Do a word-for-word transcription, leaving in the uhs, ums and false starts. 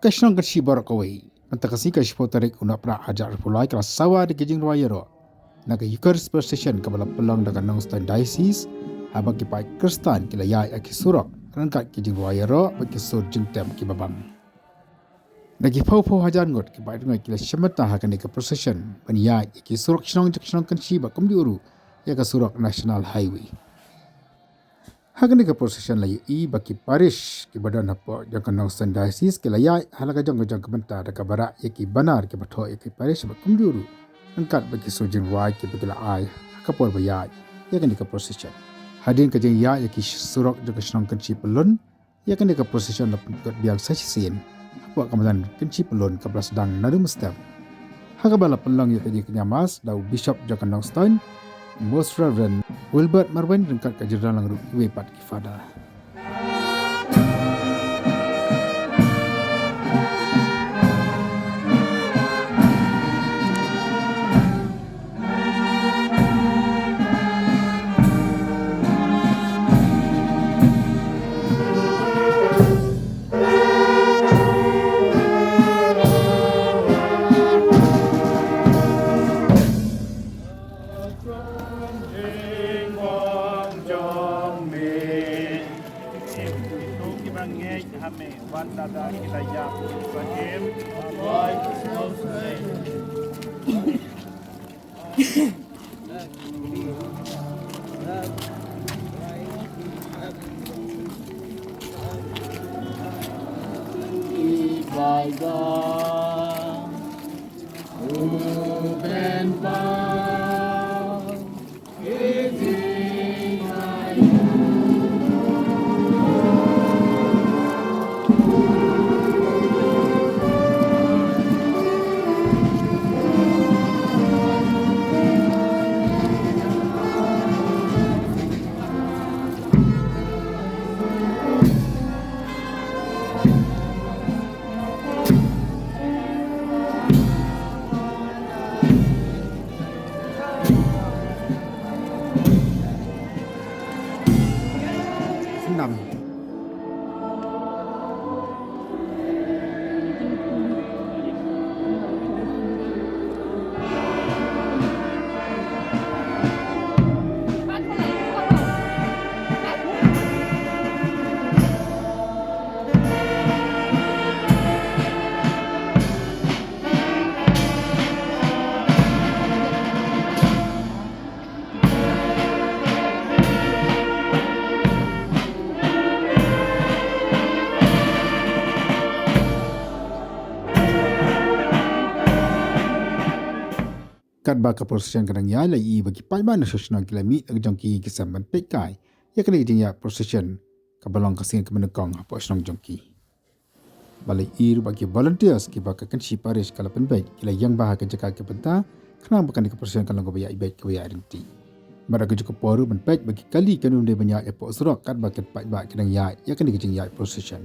Ka shnong Kynshi baroh kawei, mynta ka sngi ka shiphew tarik u Nohprah arhajar arphew lai, ka la sawa da ka jingrwai ïaroh na ka Eucharist Procession kaba la pynlong da ka Nongstoiñ Diocese, haba ki paid Khristan ki la ïaid ha ki surok ryngkat ki jingrwai ïaroh bad ki sur jingtem kiba bang. Da ki phew phew hajar ngut ki paid rngeit ki la shim bynta ha kane ka procession ban ïaid ïa ki surok shnong jong ka shnong Kynshi bad kumjuh ruh ïa ka surok National Highway. Ha kane ka procession la ïohi ba ki parish kiba don hapoh jong ka Nongstoiñ Diocese ki la ïaid ha la ka jong ka jong ka bynta da kaba rah ïa ki banner kiba thoh ïa ki parish bad kumjuh ruh ryngkat bad ki sur jingrwai kiba ki la ai ha ka por ba ïaid ïa kane ka procession. Hadien ka jingïaid ïa ki surok jong ka shnong Kynshi Pyllun, ïa kane ka procession la pynkut biang sa shisien hapoh ka madan Kynshi Pyllun kaba la sdang naduh mynstep, ha kaba la pynlong ïa ka jingkñia Mass da u Bishop jong ka Nongstoiñ, Most Reverend Wilbert Marwein, ryngkat ka jingïalang ruh kiwei pat ki Father. Katba ka procession ka dang ïaid, la ïohi ba ki paidbah na shnong ki la mih na ka jong ki ki sem ban peit kai ïa kane ka jingïaid procession kaba long ka sien kaba nyngkong hapoh shnong jong ki. Ba la ïohi ruh ba ki volunteers kiba ka Kynshi Parish ka la pynbeit ki la ïeng bha ha ka jaka ka bynta khnang ba kane ka procession kan long kaba ïaid beit kaba ïaid ryntih. Bad ha kajuh ka por ruh ban peit ba ki kali kan ym dei ban ïaid hapoh surok katba ki paidbah ki dang ïaid ïa kane ka jingïaid procession.